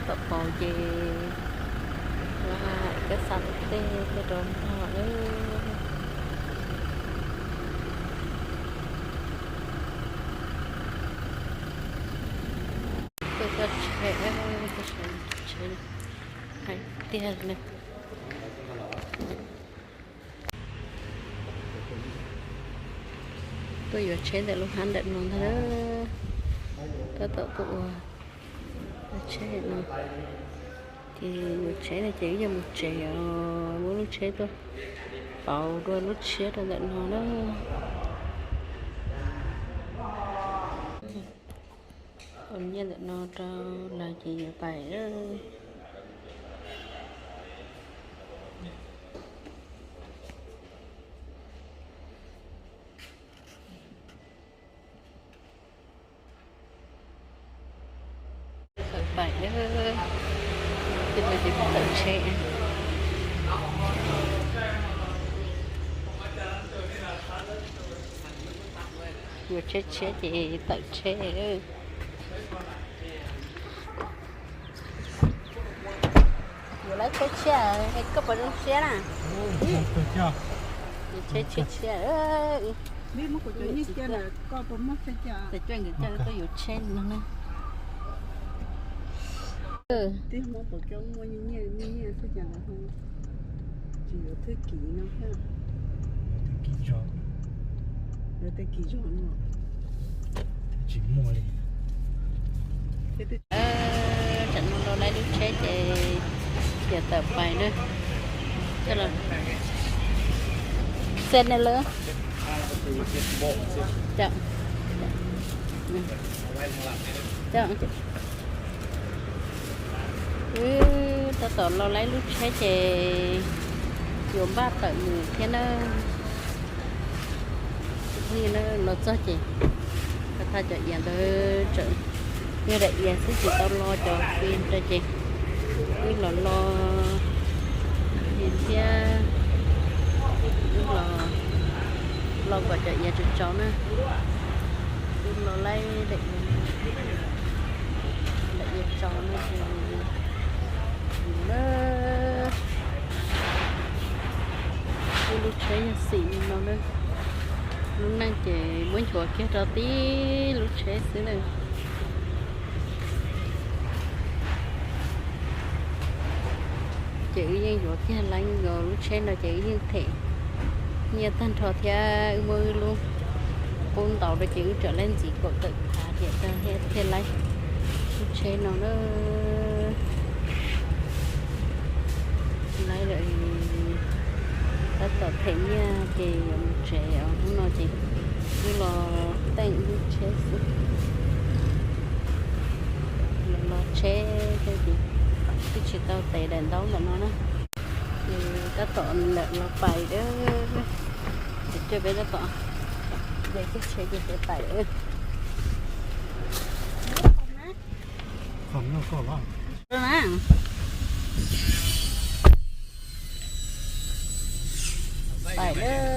Tom paus ces kab xa tej tuaj rau nrog lawm. Tuaj txog tsheb, tsheb hais tiag li. Tuaj yuav tsheb ntawm lub hab ntawm no ntag. Tab tom tuaj ua tsheb no. Ces yuav tsheb no ces wb yuav mus tsev os, muab lub tsheb tuaj pauv dua lub tshiab rau ntawm no na. Pauv nyiaj ntawm no rau lawv ces yuav pais. Tawm pais, ces tawm tsheb. Yuav tsheb tshiab ces tawm tsheb. Yuav lawv tsheb tshiab, koj puas zoo siab na? Yuav tsheb tshiab tshiab. Txawm coj nkawd coj tuaj yuav tsheb no na. Tsis yuav thwj kim no, yuav thwj kim zog no. Tsis muaj li. Tam no los laib lub tsheb ces tias tawm pais na. Xe này lắm. Wb tab tom los laib lub tsheb ces yuav npaj tawm mus thiab na. Los txog ces thaj cov iav ntawd tseem yog daim iav xwb tsis tau lo cov fij rau ces wb los lo thiab, wb los lo kom cov iav tsaus tsaus na. Wb los laib daim iav tsaus na ces wb lub tsheb yog xim li no na. Lub neej ces muab nchuav kiag rau tib lub tsheb xwb na. Ces wb yeej yuav kiag leej nkaus lub tsheb no ces wb yeej them nyiaj tag nrho thiab wb muab wb lub qub ntaus rau ces wb tseem laib ntxiv kaum tawm phav thiab tag thiaj laib lub tsheb no na. Laib lawm tab tom them nyiaj ces yuav mus tsev os. Hnub no ces wb los teem lub tsheb xwb. Los los tsheb thiab ces twb tsis tau tev daim ntaub ntawm no na. Ces tab tom lawm los pais, ces peb tab tom de kiag tsheb ces peb pais. Pais lawm.